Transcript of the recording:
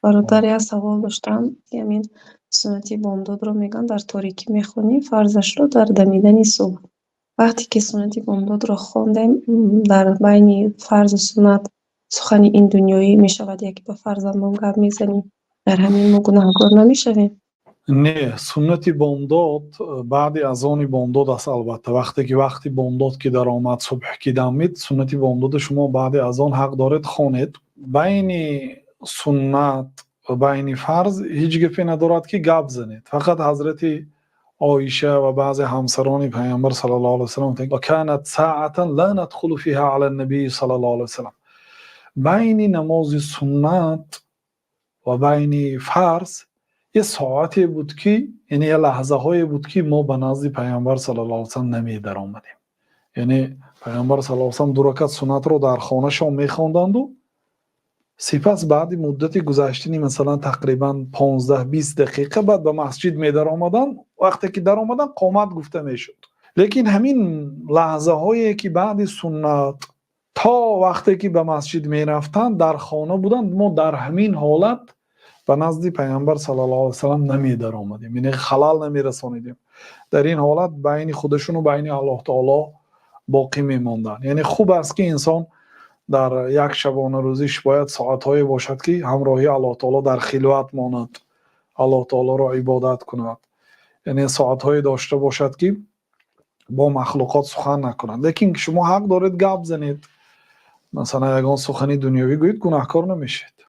Бародар, як савол доштам. Ҳамин суннати бомдодро мегӯянд, дар торикӣ мехонӣ, фарзашро дар дамидани субҳ. Вақте ки суннати бомдодро хондем, дар байни фарзу суннат сухани ин дунёӣ мешавад, яке ба фарзандон гап мезанем. Дар ҳамин мо гунаҳкор намешавем? Не, суннати бомдод баъди азони бомдод аст. Албатта, вақте ки вақти бомдод ки даромад, субҳ ки дамид, суннати бомдода шумо баъди азон ҳақ доред хонед. Байни суннат ва байни фарз ҳеҷ гапе надорад, ки гап занед. Фақат ҳазрати Оиша ва баъзе ҳамсарони Паёмбар саллаллоҳу алайҳи васаллам: وكانت ساعة لا ندخل فيها على النبي صلى الله عليه وسلم. Байни намози суннат ва байни фарз як соате буд, ки яъне як лаҳзаҳое буд, ки мо ба назди Паёмбар саллаллоҳу алайҳи васаллам намедаромадем. Яъне Паёмбар саллаллоҳу алайҳи васаллам ду ракат суннатро дар хонашон мехонданду, сипас баъди муддати гузаштани, масалан, тақрибан 15-20 дақиқа баъд ба масҷид медаромаданд. Вақте ки даромаданд, қомат гуфта мешуд. Лекин ҳамин лаҳзаҳое, ки баъди суннат то вақте ки ба масҷид мерафтанд, дар хона буданд, мо дар ҳамин ҳолат ба назди Паёмбар саллаллоҳу алайҳи васаллам намедаромадем, яъне халал намерасонидем. Дар ин ҳолат байни худашону байни Аллоҳ таоло боқӣ мемонданд. Яъне хуб аст, ки инсон дар як шабонарӯзиш бояд соатҳое бошад, ки ҳамроҳи Аллоҳ таоло дар хилват монад, Аллоҳ таолоро ибодат кунад, яъне соатҳое дошта бошад, ки бо махлуқот сухан накунад. Лекин шумо ҳақ доред гап занед, масалан, ягон сухани дунёвӣ гӯед, гунаҳкор намешавед.